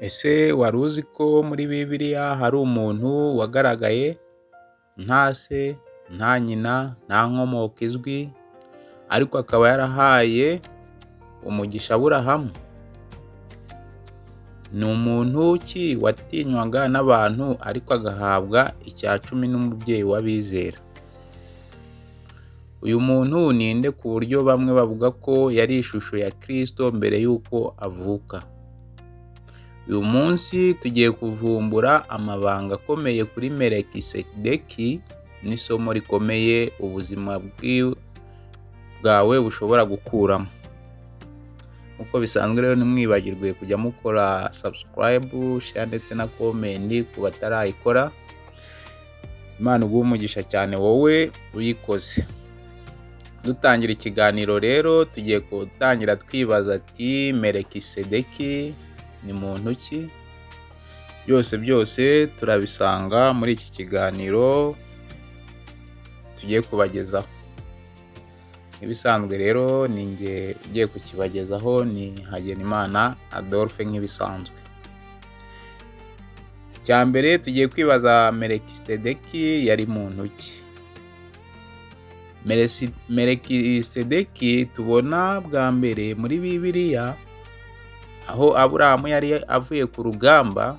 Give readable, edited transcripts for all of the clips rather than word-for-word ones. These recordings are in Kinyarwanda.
Ese wari uzi ko muri Bibiliya hari umuntu wagaragaye nta se, nta nyina, nta nkomoko izwi, ariko akaba yarahaye umugisha Aburahamu? Ni umuntu ki watinywaga n'abantu ariko agahabwa icya cumi n'umubyeyi w'abizera? Uyu muntu ni nde ku buryo bamwe bavuga ko yari ishusho ya Kristo mbere y'uko avuka? Uyu munsi tugiye kuvumbura amabanga akomeye kuri Melikisedeki n'isomo rikomeye ubuzima bwawe bushobora gukuramo. Nk'uko bisanzwe rero, ntimwibagirwe kujya mukora subscribe, share ndetse na comment ku batarayikora. Imana iguhe umugisha cyane wowe uyikoze. Dutangira ikiganiro rero, tugiye gutangira twibaza ati: "Melikisedeki ni muntu ki?" Byose byose turabisanga muri iki kiganiro tugiye kubagezaho. Nk'ibisanzwe rero, ni njye ugiye kukibagezaho, ni Hagenimana Adolphe nk'ibisanzwe. Icya mbere tugiye kwibaza: Melikisedeki yari muntu ki? Melikisedeki tubona bwa mbere muri Bibiliya aho Aburahamu yari avuye ku rugamba.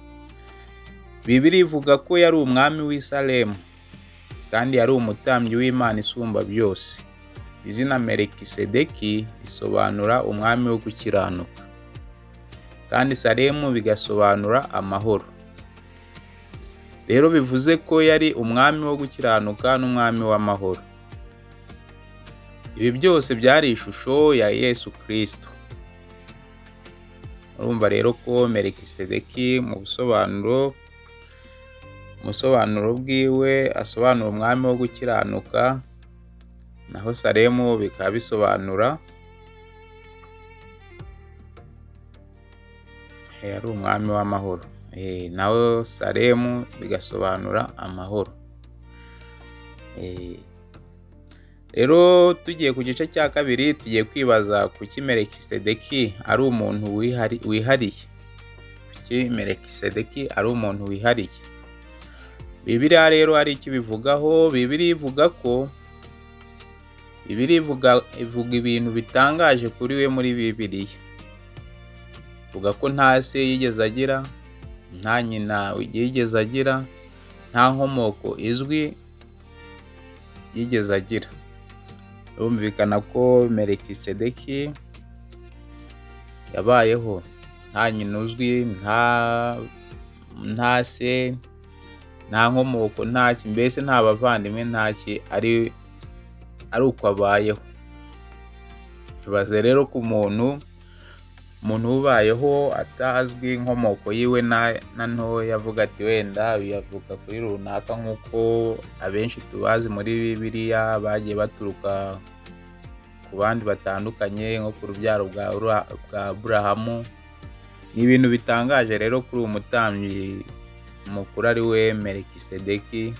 Bibiliya ivuga ko yari umwami w'i Salemu kandi yari umutambyi w'Imana Isumba Byose. Izina Melikisedeki risobanura umwami wo gukiranuka, kandi Salemu bigasobanura amahoro. Rero bivuze ko yari umwami wo gukiranuka n'umwami w'amahoro. Ibi byose byari ishusho ya Yesu Kristo. Urumva rero ko Melikisedeki mu busobanuro bwiwe asobanura umwami wo gukiranuka, naho Salemu bikaba bisobanura yari umwami w'amahoro, naho Salemu bigasobanura amahoro. Rero tugiye ku gice cya kabiri, tugiye kwibaza kuki Melikisedeki ari umuntu wihariye. Kuki Melikisedeki ari umuntu wihariye? Bibiliya rero hari icyo ibivugaho. Bibiliya ivuga ko Bibiliya ivuga ibintu bitangaje kuri we. Muri Bibiliya ivuga ko nta se yigeze agira, nta nyina yigeze agira, nta nkomoko izwi yigeze agira. Birumvikana ko Melikisedeki yabayeho nta nyina uzwi, nta se, nta nkomoko, nta ki, mbese nta bavandimwe, nta ki, ari uko abayeho. Ibaze rero ku muntu ubayeho atazwi inkomoko yiwe na ntoya, avuga ati wenda yavuka kuri runaka, nk'uko abenshi tubazi muri Bibiliya bagiye baturuka ku bandi batandukanye, nko ku rubyaro bwa Aburahamu. Ni ibintu bitangaje rero kuri uwo mutambyi mukuru ari we Melikisedeki.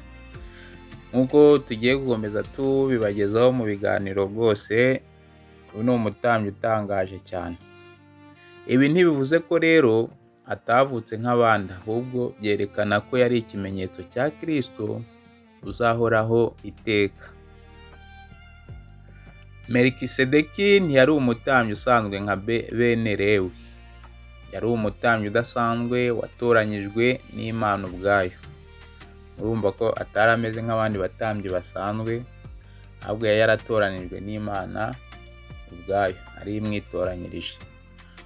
Nk'uko tugiye gukomeza tubibagezaho mu biganiro rwose, uyu ni umutambyi utangaje cyane. Ibi ntibivuze ko rero atavutse nk'abandi, ahubwo byerekana ko yari ikimenyetso cya Kristo uzahoraho iteka. Melikisedeki ntiyari umutambyi usanzwe nka bene Lewi, yari umutambyi udasanzwe watoranyijwe n'Imana ubwayo. Urumva ko atari ameze nk'abandi batambyi basanzwe, ahubwo yari yaratoranijwe n'Imana ubwayo, ari imwitoranyirije.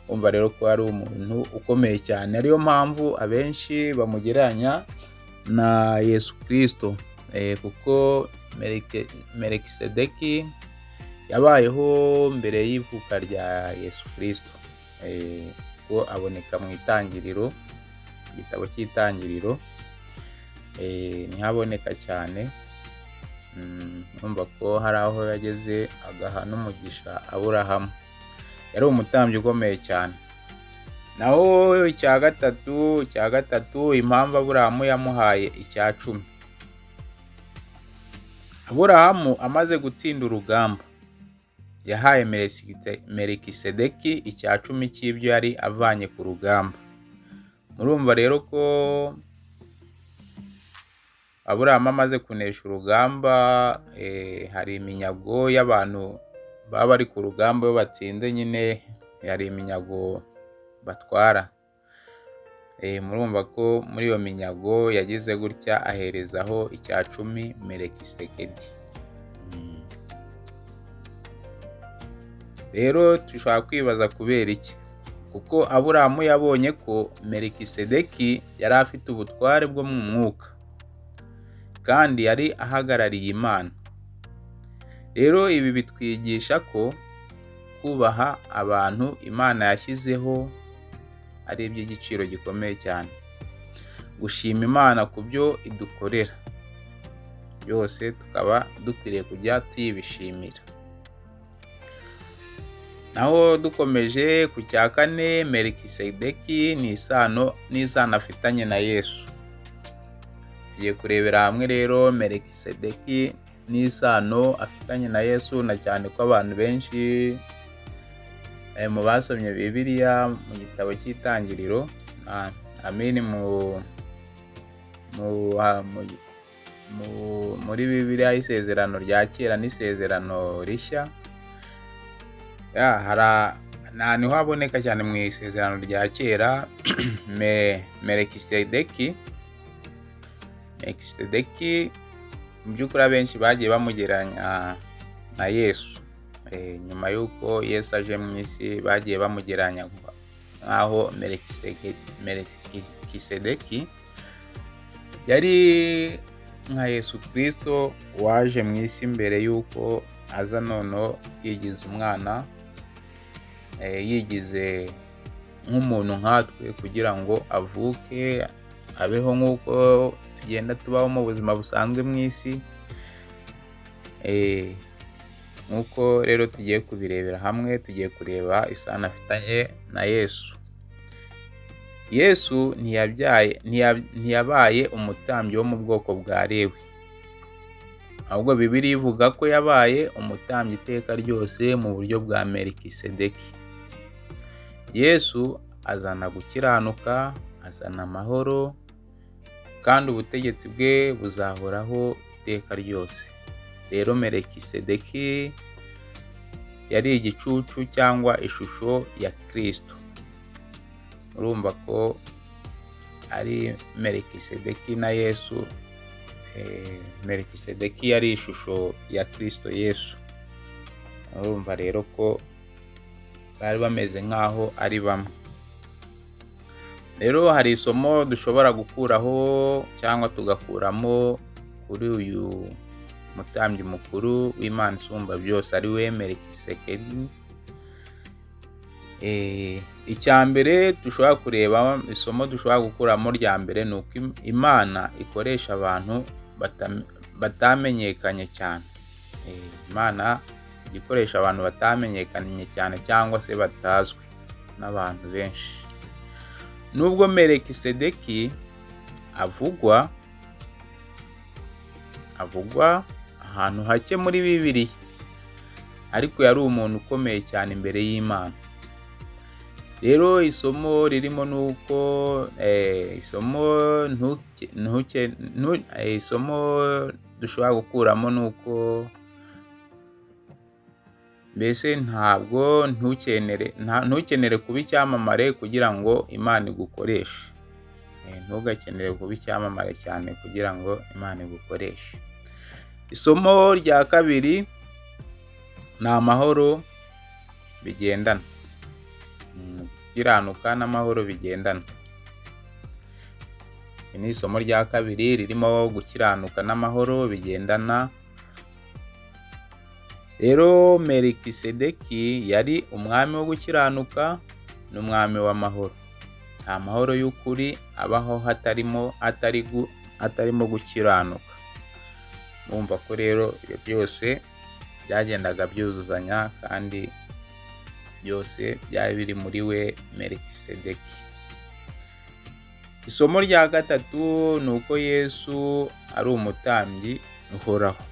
Urumva rero ko ari umuntu ukomeye cyane, ariyo mpamvu abenshi bamugereranya na Yesu Kristo, kuko Melikisedeki yabayeho mbere y'ivuka rya Yesu Kristo, kuko aboneka mu Itangiriro, igitabo cy'Itangiriro niho aboneka cyane. Urumva ko hari aho yageze agaha n'umugisha Aburahamu. Yari umutambyi ukomeye cyane. Naho icya gatatu, impamvu Aburahamu yamuhaye icya cumi. Aburahamu amaze gutsinda urugamba, yahaye Melikisedeki icya cumi cy'ibyo yari avanye ku rugamba. Murumva rero ko Aburahamu amaze kunesha urugamba, hari iminyago y'abantu baba bari ku rugamba iyo batsinze nyine, hari iminyago batwara. Murumva ko muri iyo minyago yagize gutya aherezaho icya 10 Melikisedeki. Rero dushobora kwibaza kubera iki? Kuko Aburahamu yabonye ko Melikisedeki yari afite ubutware bwo mu mwuka, kandi yari ahagarariye Imana. Rero ibi bitwigisha ko kubaha abantu Imana yashyizeho ari iby'igiciro gikomeye cyane. Gushima Imana ku byo idukorera byose tukaba dukwiriye kujya tuyibishimira. Naho dukomeje ku cya 4, Melikisedeki ni isano n'isano afitanye na Yesu. Tugiye kurebera hamwe rero Melikisedeki n'isano afitanye na Yesu, na cyane ko abantu benshi mu basomye Bibiliya mu gitabo cy'Itangiriro, amini muri Bibiliya y'Isezerano rya Kera n'Isezerano Rishya, niho haboneka cyane mu Isezerano rya Kera. Melikisedeki mu by'ukuri abenshi bagiye bamugereranya na Yesu. Nyuma y'uko Yesu aje mu isi, bagiye bamugereranya nk'aho Melikisedeki yari nka Yesu Kristo waje mu isi mbere y'uko aza, noneho yigize umwana, yigize nk'umuntu nkatwe kugira ngo avuke abeho nk'uko tugenda tubaho mu buzima busanzwe mu isi. Nk'uko rero tugiye kubirebera hamwe, tugiye kureba isano afitanye na Yesu. Yesu ntiyabaye umutambyi wo mu bwoko bwa Lewi, ahubwo Bibiliya ivuga ko yabaye umutambyi iteka ryose mu buryo bwa Melikisedeki. Yesu azana gukiranuka, azana amahoro, kandi ubutegetsi bwe buzahoraho iteka ryose. Rero Melikisedeki yari igicucu cyangwa ishusho ya Kristo. Urumva ko ari Melikisedeki na Yesu. Melikisedeki yari ishusho ya Kristo Yesu. Urumva rero ko bari bameze nk'aho ari bamwe. Rero hari isomo dushobora gukuraho cyangwa tugakuramo kuri uyu mutambyi mukuru w'Imana isumba byose, ari we Melikisedeki. Icya mbere dushobora kureba, isomo dushobora gukuramo rya mbere, ni uko Imana ikoresha abantu batamenyekanye cyane. Imana ikoresha abantu batamenyekanye cyane cyangwa se batazwi n'abantu benshi. Nubwo Melikisedeki avugwa ahantu hake muri Bibiliya, ariko yari umuntu ukomeye cyane imbere y'Imana. Rero isomo ririmo ni uko isomo isomo dushobora gukuramo ni uko mbese ntabwo ntukenere kuba icyamamare kugira ngo Imana igukoreshe. Ntugakenere kuba icyamamare cyane kugira ngo Imana igukoreshe. Isomo rya kabiri ni amahoro bigendana. Gukiranuka n'amahoro bigendana. Iri ni isomo rya kabiri ririmo gukiranuka n'amahoro bigendana. Rero Melikisedeki yari umwami wo gukiranuka n'umwami w'amahoro. Nta mahoro y'ukuri abaho hatarimo gukiranuka. Murumva ko rero ibyo byose byagendaga byuzuzanya, kandi byose byari biri muri we Melikisedeki. Isomo rya gatatu ni uko Yesu ari umutambyi uhoraho.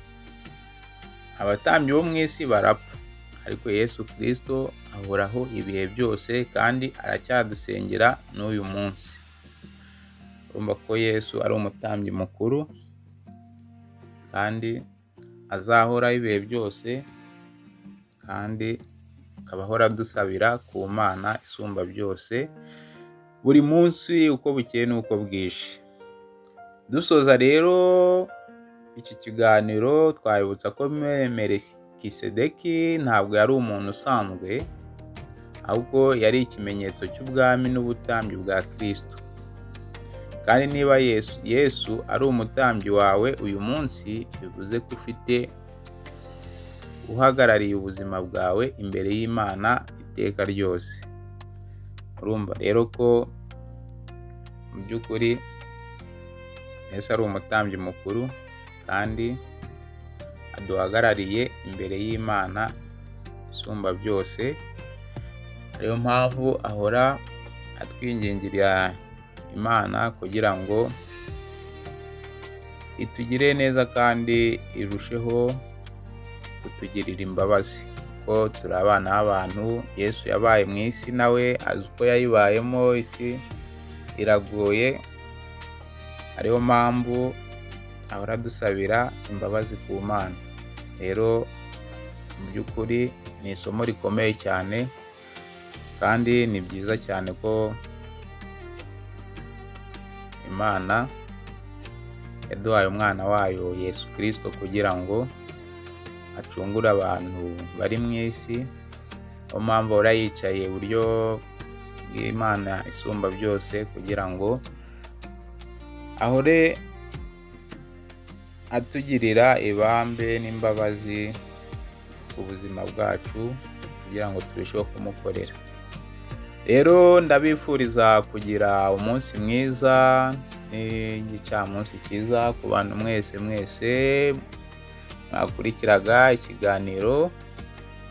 Abatambyi bo mu isi barapfa, ariko Yesu Kristo ahoraho ibihe byose kandi aracyadusengera n'uyu munsi. Urumva ko Yesu ari umutambyi mukuru kandi azahoraho ibihe byose, kandi akaba ahora adusabira ku Mana isumba byose buri munsi uko bukeye n'uko bwije. Dusoza rero iki kiganiro, twabibutsa ko Melikisedeki ntabwo yari umuntu usanzwe, ahubwo yari ikimenyetso cy'ubwami n'ubutambyi bwa Kristo. Kandi niba Yesu ari umutambyi wawe uyu munsi, bivuze ko ufite uhagarariye ubuzima bwawe imbere y'Imana iteka ryose. Urumva rero ko mu by'ukuri Yesu ari umutambyi mukuru kandi aduhagarariye imbere y'Imana isumba byose, ariyo mpamvu ahora atwingingira Imana kugira ngo itugire neza kandi irusheho kutugirira imbabazi, kuko turi abana b'abantu. Yesu yabaye mu isi, nawe azi uko yayibayemo, isi iragoye, ariyo mpamvu ahora adusabira imbabazi ku Mana. Rero mu by'ukuri ni isomo rikomeye cyane, kandi ni byiza cyane ko Imana yaduhaye umwana wayo Yesu Kristo kugira ngo acungure abantu bari mu isi. Niyo mpamvu ahora yicaye iburyo bw'Imana isumba byose kugira ngo ahore atugirira ibambe n'imbabazi ku buzima bwacu, kugira ngo turusheho kumukorera. Rero ndabifuriza kugira umunsi mwiza n'igicamunsi cyiza ku bantu mwese mwese mwakurikiraga ikiganiro,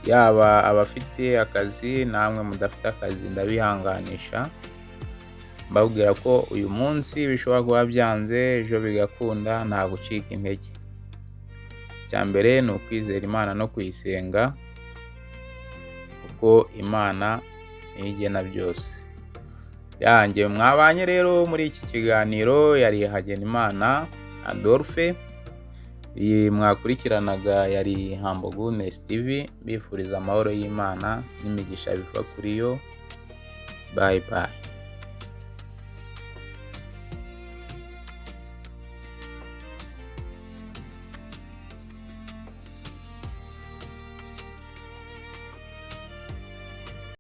yaba abafite akazi namwe mudafite akazi, ndabihanganisha mbabwira ko uyu munsi bishobora kuba byanze, ejo bigakunda, nta gucika intege. Icya mbere ni ukwizera Imana no kuyisenga, kuko Imana niyo igena byose. Yanjye mwabanye rero muri iki kiganiro yari Hagenimana Adolphe, iyi mwakurikiranaga yari Humble Goodness TV. Mbifuriza amahoro y'Imana n'imigisha biva kuri yo. Bye bye.